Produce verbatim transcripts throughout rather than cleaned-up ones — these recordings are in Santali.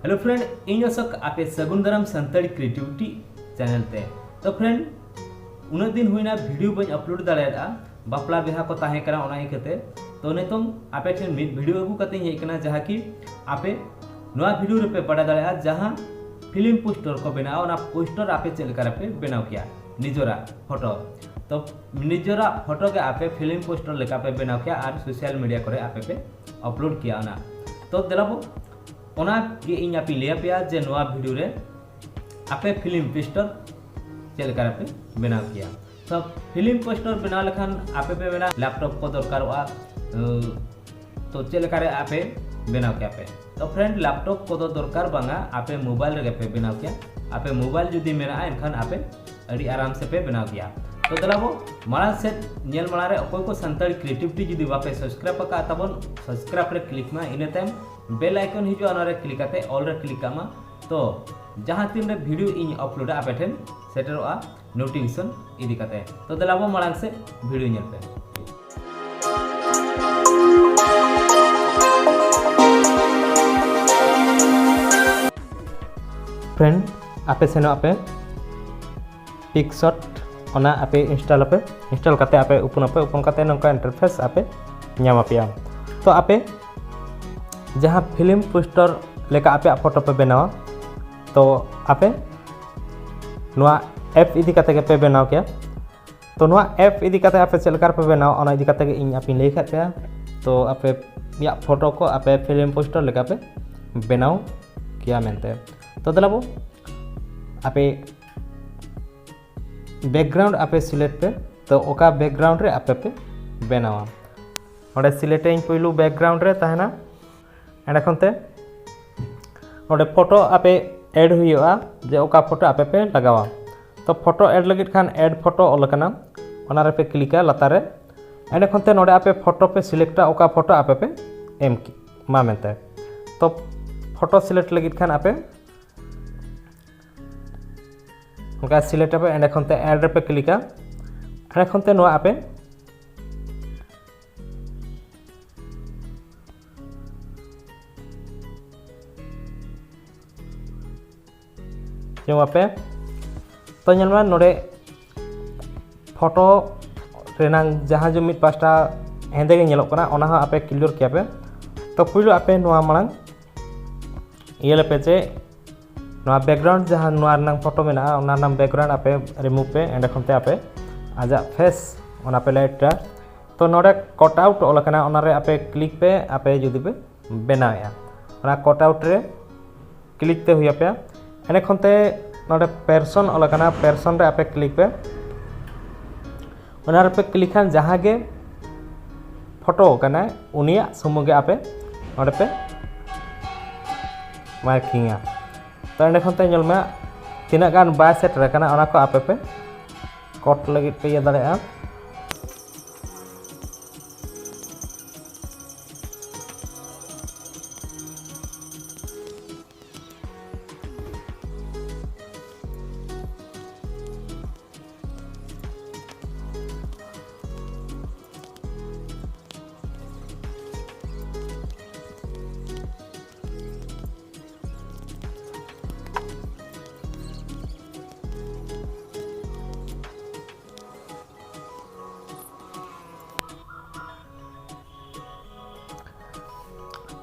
Hello friend, ᱤᱧ ᱚᱥᱳᱠ, ᱟᱯᱮ ᱥᱟᱹᱜᱩᱱ ᱫᱟᱨᱟᱢ ᱥᱟᱱᱛᱟᱲᱤ creativity channel ᱛᱮ᱾ ᱛᱚ friend, ᱩᱱᱟᱹᱜ ᱫᱤᱱ ᱦᱩᱭᱱᱟ video ᱵᱟᱹᱧ upload ᱫᱟᱲᱮᱭᱟᱫᱟ, ᱵᱟᱯᱞᱟ ᱵᱤᱦᱟ ᱠᱚ ᱛᱟᱦᱮᱸ ᱠᱟᱱᱟ, ᱚᱱᱟ ᱤᱭᱠᱟᱹᱛᱮ᱾ ᱛᱚ ᱱᱤᱛᱚᱝ ᱟᱯᱮ ᱴᱷᱮᱱ ᱢᱤᱫ video ᱟᱹᱜᱩ ᱠᱟᱛᱮᱧ ᱦᱮᱡ ᱟᱠᱟᱱᱟ, ᱡᱟᱦᱟᱸ ᱠᱤ ᱟᱯᱮ ᱱᱚᱣᱟ video ᱨᱮᱯᱮ ᱵᱟᱰᱟᱭ ᱫᱟᱲᱮᱭᱟᱜᱼᱟ, ᱡᱟᱦᱟᱸ film poster ᱠᱚ ᱵᱮᱱᱟᱣᱟ, ᱚᱱᱟ poster ᱟᱯᱮ ᱪᱮᱫ ᱞᱮᱠᱟ ᱨᱮᱯᱮ ᱵᱮᱱᱟᱣ ᱠᱮᱭᱟ ᱱᱤᱡᱚᱨᱟᱜ photo᱾ ᱛᱚ ᱱᱤᱡᱚᱨᱟᱜ photo ᱜᱮ ᱟᱯᱮ film poster ᱞᱮᱠᱟ ᱯᱮ ᱵᱮᱱᱟᱣ ᱠᱮᱭᱟ ᱟᱨ social media ᱠᱚᱨᱮ ᱟᱯᱮ ᱯᱮ upload ᱠᱮᱭᱟ ᱚᱱᱟ᱾ ᱛᱚ ᱫᱮᱞᱟᱵᱚ, ᱚᱱᱟ ᱜᱮ ᱤᱧ ᱟᱯᱮᱧ ᱞᱟᱹᱭ ᱟᱯᱮᱭᱟ ᱡᱮ ᱱᱚᱣᱟ video ᱨᱮ ᱟᱯᱮ film poster ᱪᱮᱫ ᱞᱮᱠᱟ ᱨᱮᱯᱮ ᱵᱮᱱᱟᱣ ᱠᱮᱭᱟ᱾ ᱛᱚ film poster ᱵᱮᱱᱟᱣ ᱞᱮᱠᱷᱟᱱ ᱟᱯᱮ ᱯᱮ ᱢᱮᱱᱟ laptop ᱠᱚ ᱫᱚᱨᱠᱟᱨᱚᱜᱼᱟ, ᱛᱚ ᱪᱮᱫ ᱞᱮᱠᱟ ᱨᱮ ᱟᱯᱮ ᱵᱮᱱᱟᱣ ᱠᱮᱭᱟ ᱯᱮ? ᱛᱚ friend, laptop ᱠᱚᱫᱚ ᱫᱚᱨᱠᱟᱨ ᱵᱟᱝᱟ, ᱟᱯᱮ mobile ᱨᱮᱜᱮ ᱯᱮ ᱵᱮᱱᱟᱣ ᱠᱮᱭᱟ᱾ ᱟᱯᱮ mobile ᱡᱩᱫᱤ ᱢᱮᱱᱟᱜᱼᱟ, ᱮᱱᱠᱷᱟᱱ ᱟᱯᱮ ᱟᱹᱰᱤ ᱟᱨᱟᱢ ᱥᱮ ᱯᱮ ᱵᱮᱱᱟᱣ ᱠᱮᱭᱟ᱾ ᱛᱚ ᱫᱮᱞᱟᱵᱚ, ᱢᱟᱲᱟᱝ ᱥᱮᱫ ᱧᱮᱞ ᱢᱟᱲᱟᱝ ᱨᱮ ᱚᱠᱚᱭ ᱠᱚ ᱥᱟᱱᱛᱟᱲᱤ creativity ᱡᱩᱫᱤ ᱵᱟᱯᱮ subscribe ᱟᱠᱟᱫ ᱛᱟᱵᱚᱱ, subscribe ᱨᱮ click ᱢᱟ, ᱤᱱᱟᱹ ᱛᱟᱭᱚᱢ bell icon ᱦᱤᱡᱩᱜᱼᱟ, ᱚᱱᱟ ᱨᱮ click ᱠᱟᱛᱮ all ᱨᱮ click ᱠᱟᱜ ᱢᱟ᱾ ᱛᱚ ᱡᱟᱦᱟᱸ ᱛᱤᱱ ᱨᱮ video ᱤᱧ uploadᱟ, ᱟᱯᱮ ᱴᱷᱮᱱ ᱥᱮᱴᱮᱨᱚᱜᱼᱟ notification ᱤᱫᱤ ᱠᱟᱛᱮ᱾ ᱛᱚ ᱫᱮᱞᱟᱵᱚ, ᱢᱟᱲᱟᱝ ᱥᱮᱫ video ᱧᱮᱞ ᱯᱮ᱾ Friend, ᱟᱯᱮ ᱥᱮᱱᱚᱜ ᱟᱯᱮ PicShot, ᱚᱱᱟ ᱟᱯᱮ install ᱟᱯᱮ᱾ Install ᱠᱟᱛᱮ ᱟᱯᱮ open ᱟᱯᱮ, open ᱠᱟᱛᱮ ᱱᱚᱝᱠᱟ interface ᱟᱯᱮ ᱧᱟᱢ ᱟᱯᱮᱭᱟ᱾ ᱛᱚ ᱟᱯᱮ ᱡᱟᱦᱟᱸ film poster ᱞᱮᱠᱟ ᱟᱯᱮᱭᱟᱜ photo ᱯᱮ ᱵᱮᱱᱟᱣᱟ, ᱛᱚ ᱟᱯᱮ ᱱᱚᱣᱟ app ᱤᱫᱤ ᱠᱟᱛᱮ ᱜᱮᱯᱮ ᱵᱮᱱᱟᱣ ᱠᱮᱭᱟ᱾ ᱛᱚ ᱱᱚᱣᱟ app ᱤᱫᱤ ᱠᱟᱛᱮ ᱟᱯᱮ ᱪᱮᱫ ᱞᱮᱠᱟ ᱨᱮᱯᱮ ᱵᱮᱱᱟᱣᱟ, ᱚᱱᱟ ᱤᱫᱤ ᱠᱟᱛᱮ ᱜᱮ ᱤᱧ ᱟᱯᱮᱧ ᱞᱟᱹᱭ ᱠᱟᱫ ᱯᱮᱭᱟ᱾ ᱛᱚ ᱟᱯᱮᱭᱟᱜ photo ᱠᱚ ᱟᱯᱮ film poster ᱞᱮᱠᱟ ᱯᱮ ᱵᱮᱱᱟᱣ ᱠᱮᱭᱟ ᱢᱮᱱᱛᱮ᱾ ᱛᱚ ᱫᱮᱞᱟᱵᱚ, ᱟᱯᱮ background ᱟᱯᱮ select ᱯᱮ᱾ ᱛᱚ ᱚᱠᱟ background ᱨᱮ ᱟᱯᱮ ᱯᱮ ᱵᱮᱱᱟᱣᱟ, ᱚᱸᱰᱮ select ᱟᱹᱧ, ᱯᱩᱭᱞᱩ background ᱨᱮ ᱛᱟᱦᱮᱱᱟ᱾ ᱮᱸᱰᱮ ᱠᱷᱚᱱ ᱛᱮ ᱱᱚᱰᱮ photo ᱟᱯᱮ add ᱦᱩᱭᱩᱜᱼᱟ, ᱡᱮ ᱚᱠᱟ photo ᱟᱯᱮ ᱯᱮ ᱞᱟᱜᱟᱣᱟ᱾ ᱛᱚ photo add ᱞᱟᱹᱜᱤᱫ ᱠᱷᱟᱱ add photo ᱚᱞ ᱟᱠᱟᱱᱟ, ᱚᱱᱟ ᱨᱮᱯᱮ clickᱟ ᱞᱟᱛᱟᱨ ᱨᱮ᱾ ᱮᱸᱰᱮ ᱠᱷᱚᱱ ᱛᱮ ᱱᱚᱰᱮ ᱟᱯᱮ photo ᱯᱮ selectᱟ, ᱚᱠᱟ photo ᱟᱯᱮ ᱯᱮ ᱮᱢ ᱠᱮ-, ᱢᱟ ᱢᱮᱱᱛᱮ᱾ ᱛᱚ photo select ᱞᱟᱹᱜᱤᱫ ᱠᱷᱟᱱ ᱟᱯᱮ ᱚᱱᱠᱟ select ᱟᱯᱮ, ᱮᱸᱰᱮ ᱠᱷᱚᱱ ᱛᱮ add ᱨᱮᱯᱮ clickᱟ᱾ ᱮᱸᱰᱮ ᱠᱷᱚᱱ ᱛᱮ ᱱᱚᱣᱟ ᱟᱯᱮ ᱡᱚᱢ ᱟᱯᱮ᱾ ᱛᱚ ᱧᱮᱞ ᱢᱮ ᱱᱚᱰᱮ ᱯᱷᱳᱴᱳ ᱨᱮᱱᱟᱝ ᱡᱟᱦᱟᱸ ᱡᱮ ᱢᱤᱫ ᱯᱟᱥᱴᱟ ᱦᱮᱸᱫᱮ ᱜᱮ ᱧᱮᱞᱚᱜ ᱠᱟᱱᱟ, ᱚᱱᱟ ᱦᱚᱸ ᱟᱯᱮ ᱠᱞᱤᱭᱟᱨ ᱠᱮᱭᱟ ᱯᱮ᱾ ᱛᱚ ᱯᱩᱭᱞᱩ ᱟᱯᱮ ᱱᱚᱣᱟ ᱢᱟᱲᱟᱝ ᱤᱭᱟᱹ ᱞᱮᱯᱮ ᱪᱮ, ᱱᱚᱣᱟ ᱵᱮᱠᱜᱨᱟᱣᱩᱱᱰ ᱡᱟᱦᱟᱸ ᱱᱚᱣᱟ ᱨᱮᱱᱟᱝ ᱯᱷᱳᱴᱳ ᱢᱮᱱᱟᱜᱼᱟ, ᱚᱱᱟ ᱨᱮᱱᱟᱝ ᱵᱮᱠᱜᱨᱟᱣᱩᱱᱰ ᱟᱯᱮ ᱨᱤᱢᱩᱵᱷ ᱯᱮ᱾ ᱮᱸᱰᱮ ᱠᱷᱚᱱ ᱛᱮ ᱟᱯᱮ ᱟᱡᱟᱜ ᱯᱷᱮᱥ ᱚᱱᱟ ᱯᱮ ᱞᱟᱭᱤᱴᱟ᱾ ᱛᱚ ᱱᱚᱰᱮ ᱠᱚᱴ ᱟᱣᱩᱴ ᱚᱞ ᱟᱠᱟᱱᱟ, ᱚᱱᱟᱨᱮ ᱟᱯᱮ ᱠᱞᱤᱠ ᱯᱮ, ᱟᱯᱮ ᱡᱩᱫᱤ ᱯᱮ ᱵᱮᱱᱟᱣᱮᱫᱼᱟ᱾ ᱚᱱᱟ ᱠᱚᱴ ᱟᱣᱩᱴ ᱨᱮ ᱠᱞᱤᱠ ᱛᱮ ᱦᱩᱭ ᱟᱯᱮᱭᱟ᱾ ᱮᱸᱰᱮ ᱠᱷᱚᱱ ᱛᱮ ᱱᱚᱰᱮ ᱯᱮᱨᱥᱚᱱ ᱚᱞ ᱟᱠᱟᱱᱟ, ᱯᱮᱨᱥᱚᱱ ᱨᱮ ᱟᱯᱮ ᱠᱞᱤᱠ ᱯᱮ᱾ ᱚᱱᱟ ᱨᱮᱯᱮ ᱠᱞᱤᱠ ᱠᱷᱟᱱ ᱡᱟᱦᱟᱸ ᱜᱮ ᱯᱷᱳᱴᱳ ᱠᱟᱱᱟᱭ, ᱩᱱᱤᱭᱟᱜ ᱥᱩᱢᱩᱝ ᱜᱮ ᱟᱯᱮ ᱱᱚᱰᱮ ᱯᱮ ᱢᱟᱨᱠᱤᱝᱟ᱾ ᱛᱚ ᱮᱸᱰᱮ ᱠᱷᱚᱱ ᱛᱮ ᱧᱮᱞ ᱢᱮ ᱛᱤᱱᱟᱹᱜ ᱜᱟᱱ ᱵᱟᱭ ᱥᱮᱴᱮᱨ ᱟᱠᱟᱱᱟ, ᱚᱱᱟ ᱠᱚ ᱟᱯᱮ ᱯᱮ ᱠᱚᱴ ᱞᱟᱹᱜᱤᱫ ᱯᱮ ᱤᱭᱟᱹ ᱫᱟᱲᱮᱭᱟᱜᱼᱟ᱾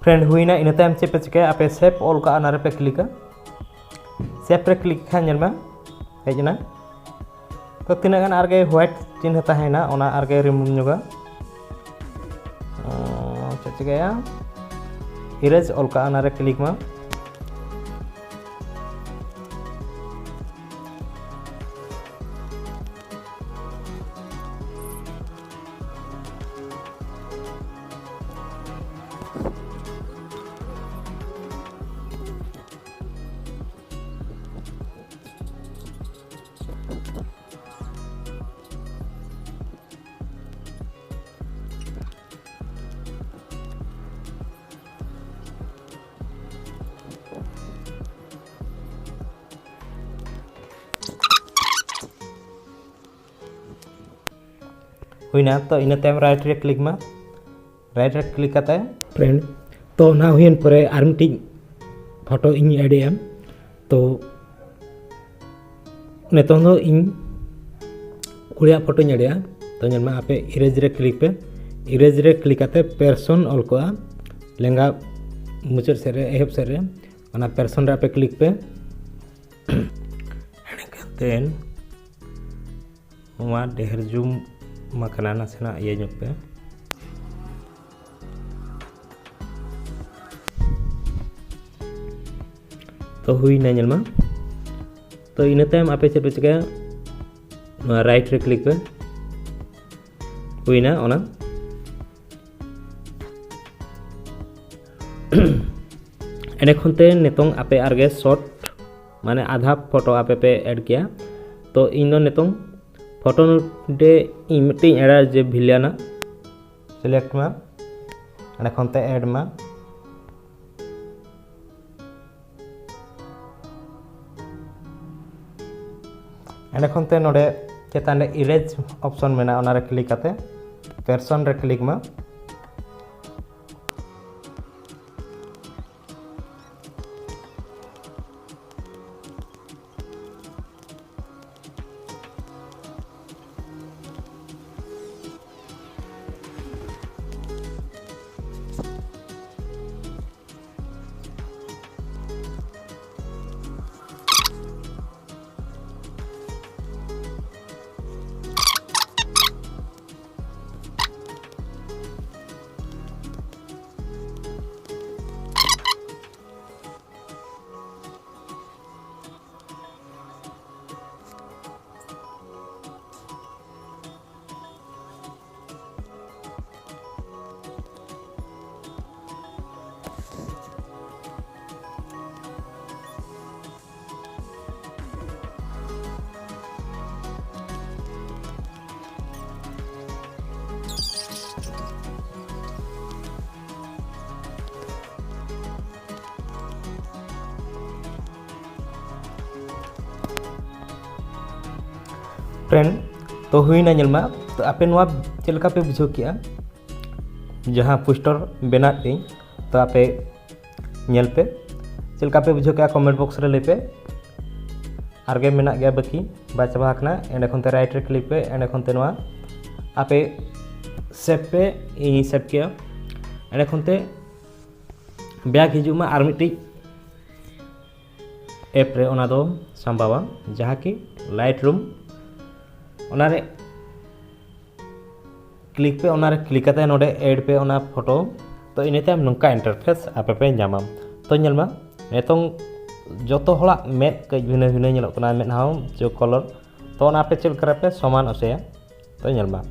ᱯᱷᱨᱮᱱᱰ, ᱦᱩᱭᱱᱟ᱾ ᱤᱱᱟᱹ ᱛᱟᱭᱚᱢ ᱪᱮᱫ ᱯᱮ ᱪᱤᱠᱟᱹᱭᱟ, ᱟᱯᱮ ᱥᱮᱵᱷ ᱚᱞ ᱠᱟᱜᱼᱟ, ᱚᱱᱟ ᱨᱮᱯᱮ ᱠᱞᱤᱠᱟ᱾ ᱥᱮᱵᱷ ᱨᱮ ᱠᱞᱤᱠ ᱠᱷᱟᱱ ᱧᱮᱞ ᱢᱮ ᱦᱮᱡ ᱮᱱᱟ᱾ ᱛᱚ ᱛᱤᱱᱟᱹᱜ ᱜᱟᱱ ᱟᱨᱜᱮ ᱦᱳᱣᱟᱭᱤᱴ ᱪᱤᱱᱦᱟᱹ ᱛᱟᱦᱮᱸᱭᱮᱱᱟ, ᱚᱱᱟ ᱟᱨᱜᱮ ᱨᱤᱢᱩᱵᱷ ᱧᱚᱜᱟ᱾ ᱚ, ᱪᱮᱫ ᱪᱤᱠᱟᱹᱭᱟ, ᱤᱨᱮᱡᱽ ᱚᱞ ᱠᱟᱜᱼᱟ, ᱚᱱᱟ ᱨᱮ ᱠᱞᱤᱠ ᱢᱟ᱾ ᱦᱩᱭᱱᱟ᱾ ᱛᱚ ᱤᱱᱟᱹ ᱛᱟᱭᱚᱢ ᱨᱟᱭᱤᱴ ᱨᱮ ᱠᱞᱤᱠ ᱢᱟ᱾ ᱨᱟᱭᱤᱴ ᱨᱮ ᱠᱞᱤᱠ ᱠᱟᱛᱮ ᱯᱷᱨᱮᱱᱰ, ᱛᱚ ᱚᱱᱟ ᱦᱩᱭᱮᱱ ᱯᱚᱨᱮ ᱟᱨ ᱢᱤᱫᱴᱤᱡ ᱯᱷᱳᱴᱳ ᱤᱧ ᱮᱰᱮᱜᱼᱟ᱾ ᱛᱚ ᱱᱤᱛᱚᱝ ᱫᱚ ᱤᱧ ᱠᱩᱲᱤᱭᱟᱜ ᱯᱷᱳᱴᱳᱧ ᱮᱰᱮᱜᱼᱟ᱾ ᱛᱚ ᱧᱮᱞ ᱢᱮ, ᱟᱯᱮ ᱤᱨᱮᱡᱽ ᱨᱮ ᱠᱞᱤᱠ ᱯᱮ᱾ ᱤᱨᱮᱡᱽ ᱨᱮ ᱠᱞᱤᱠ ᱠᱟᱛᱮ ᱯᱮᱨᱥᱚᱱ ᱚᱞ ᱠᱚᱜᱼᱟ ᱞᱮᱸᱜᱟ ᱢᱩᱪᱟᱹᱫ ᱥᱮᱫ ᱨᱮ, ᱮᱦᱚᱵ ᱥᱮᱫ ᱨᱮ, ᱚᱱᱟ ᱯᱮᱨᱥᱚᱱ ᱨᱮ ᱟᱯᱮ ᱠᱞᱤᱠ ᱯᱮ᱾ ᱮᱸᱰᱮᱠᱷᱟᱱ ᱱᱚᱣᱟ ᱰᱷᱮᱨ ᱡᱩᱢ ᱟᱠᱟᱱᱟ, ᱱᱟᱥᱮᱱᱟᱜ ᱤᱭᱟᱹ ᱧᱚᱜ ᱯᱮ᱾ ᱛᱚ ᱦᱩᱭᱱᱟ, ᱧᱮᱞ ᱢᱟ᱾ ᱛᱚ ᱤᱱᱟᱹ ᱛᱟᱭᱚᱢ ᱟᱯᱮ ᱪᱮᱫ ᱯᱮ ᱪᱤᱠᱟᱹᱭᱟ, ᱱᱚᱣᱟ ᱨᱟᱭᱤᱴ ᱨᱮ ᱠᱞᱤᱠ ᱯᱮ᱾ ᱦᱩᱭᱱᱟ ᱚᱱᱟ᱾ ᱮᱸᱰᱮ ᱠᱷᱚᱱ ᱛᱮ ᱱᱤᱛᱚᱝ ᱟᱯᱮ ᱟᱨᱜᱮ ᱥᱚᱨᱴ, ᱢᱟᱱᱮ ᱟᱫᱷᱟ ᱯᱷᱳᱴᱳ ᱟᱯᱮ ᱯᱮ ᱮᱰ ᱠᱮᱭᱟ᱾ ᱛᱚ ᱤᱧ ᱫᱚ ᱱᱤᱛᱚᱝ ᱯᱷᱳᱴᱳ ᱱᱚᱰᱮ ᱤᱧ ᱢᱤᱫᱴᱮᱱ ᱮᱰᱟ, ᱡᱮ ᱵᱷᱤᱞᱤᱭᱟᱱᱟᱜ ᱥᱤᱞᱮᱠᱴ ᱢᱟ, ᱮᱸᱰᱮ ᱠᱷᱚᱱ ᱛᱮ ᱮᱰ ᱢᱟ᱾ ᱮᱸᱰᱮ ᱠᱷᱚᱱ ᱛᱮ ᱱᱚᱰᱮ ᱪᱮᱛᱟᱱ ᱨᱮ ᱤᱨᱮᱡᱽ ᱚᱯᱥᱚᱱ ᱢᱮᱱᱟᱜᱼᱟ, ᱚᱱᱟ ᱨᱮ ᱠᱞᱤᱠ ᱠᱟᱛᱮ ᱯᱮᱨᱥᱚᱱ ᱨᱮ ᱠᱞᱤᱠ ᱢᱟ᱾ ᱯᱷᱨᱮᱱᱰ, ᱛᱚ ᱦᱩᱭᱱᱟ, ᱧᱮᱞ ᱢᱟ᱾ ᱛᱚ ᱟᱯᱮ ᱱᱚᱣᱟ ᱪᱮᱫ ᱞᱮᱠᱟ ᱯᱮ ᱵᱩᱡᱷᱟᱹᱣ ᱠᱮᱜᱼᱟ, ᱡᱟᱦᱟᱸ ᱯᱳᱥᱴᱟᱨ ᱵᱮᱱᱟᱣ ᱛᱤᱧ? ᱛᱚ ᱟᱯᱮ ᱧᱮᱞ ᱯᱮ, ᱪᱮᱫ ᱞᱮᱠᱟ ᱯᱮ ᱵᱩᱡᱷᱟᱹᱣ ᱠᱮᱜᱼᱟ, ᱠᱚᱢᱮᱱᱴ ᱵᱚᱠᱥ ᱨᱮ ᱞᱟᱹᱭ ᱯᱮ᱾ ᱟᱨᱜᱮ ᱢᱮᱱᱟᱜ ᱜᱮᱭᱟ ᱵᱟᱹᱠᱤ, ᱵᱟᱭ ᱪᱟᱵᱟ ᱟᱠᱟᱱᱟ᱾ ᱮᱸᱰᱮ ᱠᱷᱚᱱ ᱛᱮ right ᱨᱮ click ᱯᱮ, ᱮᱸᱰᱮ ᱠᱷᱚᱱ ᱛᱮ ᱱᱚᱣᱟ ᱟᱯᱮ save ᱯᱮ, ᱤᱧᱤᱧ save ᱠᱮᱜᱼᱟ᱾ ᱮᱸᱰᱮ ᱠᱷᱚᱱ ᱛᱮ back ᱦᱤᱡᱩᱜ ᱢᱟ ᱟᱨ ᱢᱤᱫᱴᱤᱡ app ᱨᱮ, ᱚᱱᱟ ᱫᱚ ᱥᱟᱢᱵᱟᱣᱟ, ᱡᱟᱦᱟᱸ ᱠᱤ Lightroom᱾ ᱚᱱᱟᱨᱮ click ᱯᱮ, ᱚᱱᱟᱨᱮ click ᱠᱟᱛᱮ ᱱᱚᱰᱮ add ᱯᱮ ᱚᱱᱟ ᱯᱷᱳᱴᱳ᱾ ᱛᱚ ᱤᱱᱟᱹ ᱛᱟᱭᱚᱢ ᱱᱚᱝᱠᱟ interface ᱟᱯᱮ ᱯᱮ ᱧᱟᱢᱟ᱾ ᱛᱚ ᱧᱮᱞ ᱢᱟ, ᱱᱤᱛᱚᱝ ᱡᱚᱛᱚ ᱦᱚᱲᱟᱜ ᱢᱮᱫ ᱠᱟᱹᱡ ᱵᱷᱤᱱᱟᱹ ᱵᱷᱤᱱᱟᱹ ᱧᱮᱞᱚᱜ ᱠᱟᱱᱟ, ᱢᱮᱫᱦᱟ ᱦᱚᱸ ᱡᱚ colour᱾ ᱛᱚ ᱚᱱᱟ ᱟᱯᱮ ᱪᱮᱫ ᱞᱮᱠᱟ ᱨᱮᱯᱮ ᱥᱚᱢᱟᱱ ᱦᱚᱪᱚᱭᱟ? ᱛᱚ ᱧᱮᱞ ᱢᱟ᱾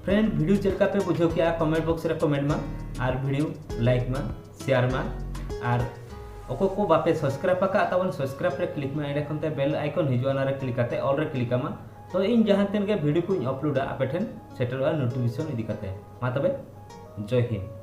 Friend, video ᱪᱮᱫ ᱞᱮᱠᱟ ᱯᱮ ᱵᱩᱡᱷᱟᱹᱣ ᱠᱮᱜᱼᱟ, comment box ᱨᱮ comment ᱢᱟ, ᱟᱨ video like ᱢᱟ, share ᱢᱟ, ᱟᱨ ᱚᱠᱚᱭ ᱠᱚ ᱵᱟᱯᱮ subscribe ᱟᱠᱟᱫ ᱛᱟᱵᱚᱱ, subscribe ᱨᱮ click ᱢᱟ, ᱮᱸᱰᱮ ᱠᱷᱚᱱ ᱛᱮ bell icon ᱦᱤᱡᱩᱜᱼᱟ, ᱚᱱᱟ ᱨᱮ click ᱠᱟᱛᱮ all ᱨᱮ click ᱢᱟ᱾ ᱛᱚ ᱤᱧ ᱡᱟᱦᱟᱸ ᱛᱤᱱ ᱜᱮ video ᱠᱚᱧ uploadᱟ, ᱟᱯᱮ ᱴᱷᱮᱱ ᱥᱮᱴᱮᱨᱚᱜᱼᱟ notification ᱤᱫᱤ ᱠᱟᱛᱮ᱾ ᱢᱟ ᱛᱚᱵᱮ, ᱡᱚᱭ ᱦᱤᱱᱫ᱾